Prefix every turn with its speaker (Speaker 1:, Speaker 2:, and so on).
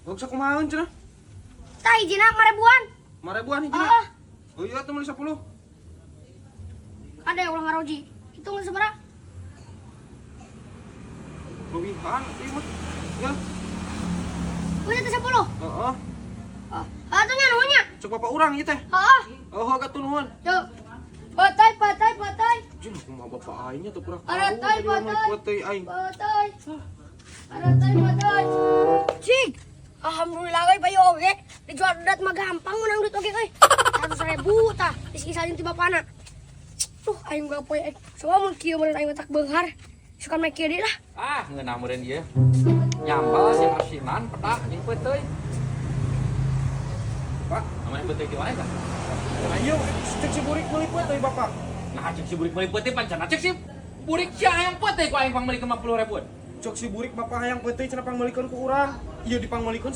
Speaker 1: Gak usah kumahaeun cenah.
Speaker 2: Tah, hijina 5 ribuan.
Speaker 1: 5 ribuan hijina.
Speaker 2: Ah.
Speaker 1: Oh iya, tuh meuli 10.
Speaker 2: Ada yang ulah ngaroji. Hitung seberapa?
Speaker 1: Leuwihan ieu mah. Ya.
Speaker 2: Udah teh 10.
Speaker 1: Heeh.
Speaker 2: Oh, atuh nya, nuhun nya.
Speaker 1: Cek bapak urang ieu teh.
Speaker 2: Heeh.
Speaker 1: Oh, atuh nuhun.
Speaker 2: Yuk. Peuteuy, peuteuy, peuteuy.
Speaker 1: Jin, kumaha bapak aingnya tuh pernah
Speaker 2: Ada tai, tai.
Speaker 1: Peuteuy aing.
Speaker 2: Peuteuy. Ada tai, peuteuy. Cik. Alhamdulillah euy, bayu oge. Dijual dedet mah gampang menang duit oge euy. 100 ribu tah disiksa ti bapana. Tuh aing gak poe. Soalnya mun kieu meureun aing otak beunghar. Suka make kieu deui lah.
Speaker 3: Ah, ngeunah meureun ieu. Nyambal sing asinan petak jeung peuteuy.
Speaker 1: Pak,
Speaker 3: Namanya peuteuy di mana tah?
Speaker 1: Ayo cek si burik meuli peuteuy, Bapak.
Speaker 3: Nah, cek si burik meuli peuteuy, pancana cek si burik sia hayang peuteuy ku aing pangmeulikeun 50 ribuan.
Speaker 1: Cek si burik bapak hayang peuteuy cenah, pangmeulikeun ku urang. Ieu dipangmeulikeun.